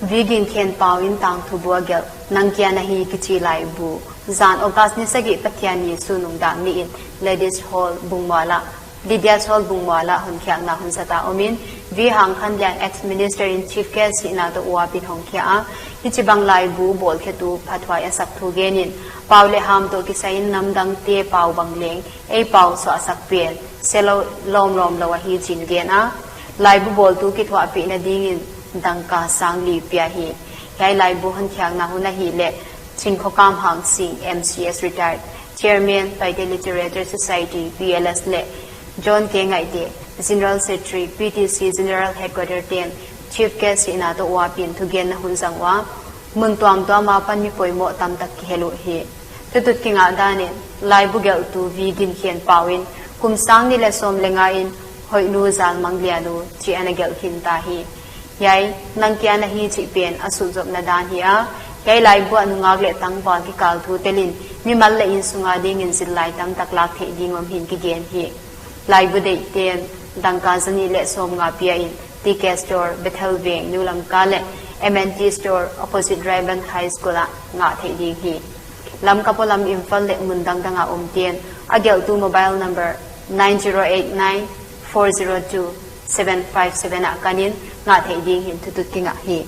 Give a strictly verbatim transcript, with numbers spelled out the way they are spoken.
Vigin Khenpau in Tangthu Bua gelh, Nang Kia Na Hi kichi laibu, zan August ni sagih Pathianni sun nungak ni in Ladies Hall Bungmual ah, Lydia's Hall Bungmual ah honkhiakna hon zat a om in, V Hangkhanlian, ex-minister in chief guest hihna toh uap in hongkhia a, hichibang laibu bawlkhetu phathuai a sak thu gen in, pau leh ham toh kisai in namdangte pau bang leng ei pau suahsak pen se lou, lawmlawm lou ahi chi'n gen a, laibu bawltu kithuahpihna ding in dangka sang li pia hi. Hiai laibu honkhiakna hun ahihleh Chinkhokam Hangsing, M C S retired, chairman Paite Literature Society, P L S leh John K Ngaihte, General Secretary, P T C General Headquarter te'n chief guest hihna toh uap in thugenna hon zang ua, mun tuamtuam apan mi poimoh tamtak kihel uhi. Tutut kingah dan in, laibu gelhtu Vigin Khenpau in kum sang nih leh sawm leh nga in Hoihnu Zalmanglianu chi ana gelh khin ta hi. Hiai Nang Kia Na Hi chih pen a sutzopna dan hi a, hiai laibu ah nungak leh tangval kikal thu tel in mimal leh innsung a ding in zillai tamtak lak theih ding om hi'n kigen hi. Laibu deihten dangka zanih leh sawmnga pia in T K Store, Bethel Veng, New Lamka leh M N T Store, opposite Rayburn High School ah ngah theih ding hi. Lamka polam Imphal leh mun dangdang a omten a gelhtu mobile number nine zero eight nine four zero two seven five seven ah kan in ngah theih ding hi'n thutut kingah hi.